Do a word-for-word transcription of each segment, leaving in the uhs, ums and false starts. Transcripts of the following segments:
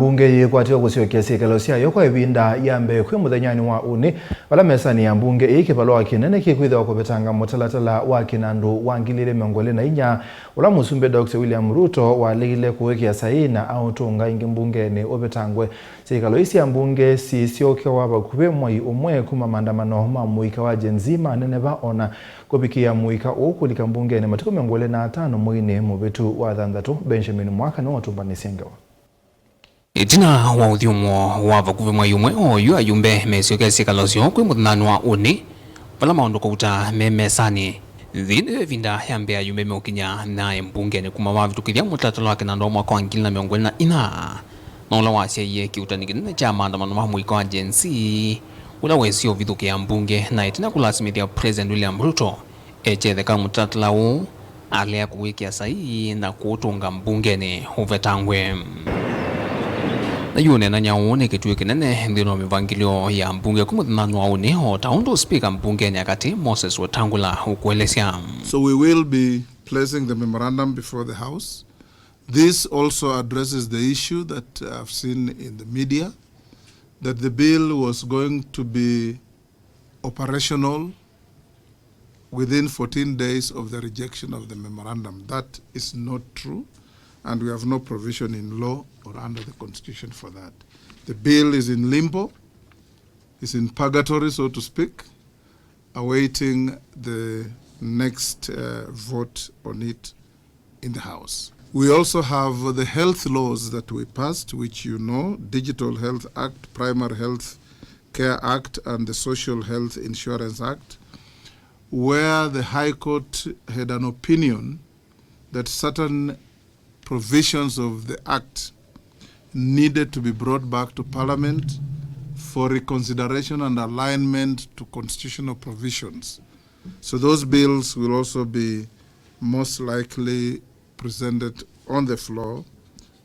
Mbunge yĩkwatĩwa kũsyokea syĩkalo syayo kwa ĩvinda ya mbee kwĩ mũthenyanĩ wa ũnĩ, vala mesanĩ ya mbunge ĩĩ kĩvalũa kĩnene kĩkwĩthĩwa kũvetanga mũtalatala wa kĩnandũ wa ngili ilĩ mĩongo ĩlĩ na inya, ũla Mũsumbĩ Doctor William Ruto waleile kũwĩkĩa saii na aũtũnga ĩngĩ mbungenĩ ũvetangwe. Syĩkalo ii sya mbunge sisyokewa vakuvĩ mwei ũmwe kuma maandamano ma mũika wa Gen Z maneneva, ona kũvikĩa mũika ũũ kũlika mbungenĩ matukũ mĩongo ĩlĩ na atano mweinĩ mũvĩtu wa thanthatũ. Benjamin Mwaka nĩwe watũmbanĩsye ngewa. Ĩtina wa ũthyũmũo wa vakuvĩ mwei ũmwe, oyu ayumbe mesyokea syĩkalo syoo kwĩ mũthenyanĩ wa ũnĩ, vala maũndũ kauta me mesanĩ. Yĩĩ nĩyo ĩvinda ya mbee ayumbe meũkinya naĩ mbungenĩ kuma mavĩtũkĩthya mũtalatala wa kĩnandũ wa mwaka wa ngili na mĩongo ĩlĩ na inya, na ũla wasyaie kĩuutani kĩnene kya maandamano ma mũika wa Gen Z, ũla wesie ũvithũkĩa mbunge, na ĩtina kũlasimĩthya President William Ruto ekyetheka mũtalatala ũũ, alea kũwĩkĩa saii na kũũtũnga mbungenĩ ũvetangwe. Na yu ũneenany'a ũũ nĩ kĩtuĩ kĩnene nthĩnĩ wa mĩvangĩlyo ya mbunge kwĩ mũthenyanĩ wa ũnĩ, o ta ũndũ spika mbungenĩ ya katĩ Moses Wetangula ũkũelesya. So we will be placing the memorandum before the House. This also addresses the issue that I've seen in the media, that the bill was going to be operational within fourteen days of the rejection of the memorandum. That is not true, and we have no provision in law or under the constitution for that. The bill is in limbo, is in purgatory, so to speak, awaiting the next, uh, vote on it in the House. We also have the health laws that we passed, which you know, Digital Health Act, Primary Health Care Act, and the Social Health Insurance Act, where the High Court had an opinion that certain provisions of the Act needed to be brought back to Parliament for reconsideration and alignment to constitutional provisions. So those bills will also be most likely presented on the floor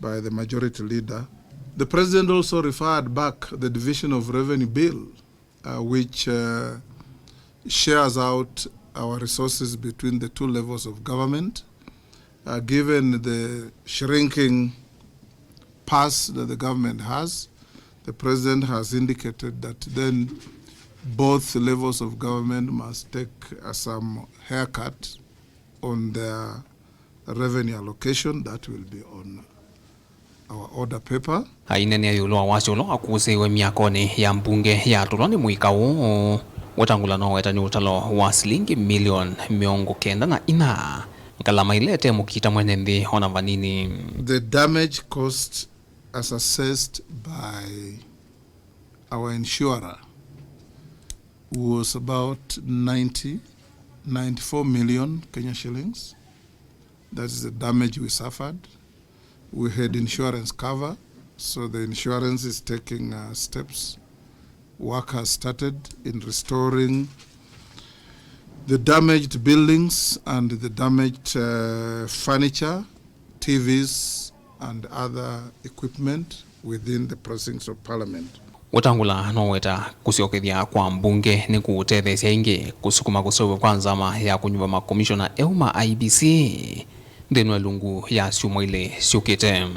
by the majority leader. The president also referred back the division of revenue bill, uh, which, uh, shares out our resources between the two levels of government. Uh, given the shrinking purse that the government has, the president has indicated that then both levels of government must take, uh, some haircut on their revenue allocation. That will be on our order paper. Aineenea ĩũlũ wa wasya ũla wakũsĩĩwe myakonĩ ya mbunge yatũlwa nĩ mũika ũũ, Wetangula no wetani ũtalo wa silingi milioni mĩongo kenda na ina, ngalama ila ĩte mũkita mwene nthĩ ona vanini. The damage cost as assessed by our insurer was about ninety, ninety-four million Kenya shillings. That is the damage we suffered. We had insurance cover, so the insurance is taking, uh, steps. Work has started in restoring the damaged buildings and the damaged, uh, furniture, T Vs, and other equipment within the precincts of Parliament. Wetangula no weta kũsyokethya kwa mbunge nĩ kũũtetheesya ĩngĩ kũsukuma kũseũvw'a kwa nzama ya kũnyuva makomishona eũ ma I E B C nthĩnĩ wa ĩlungu ya syumwa ilĩ syũkĩte.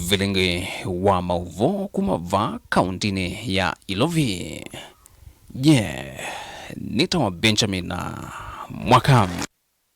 Vilingĩ wa maũvoo kuma vaa kaũntĩnĩ ya Ilovi, ye nĩtawa Benjamin Mwaka.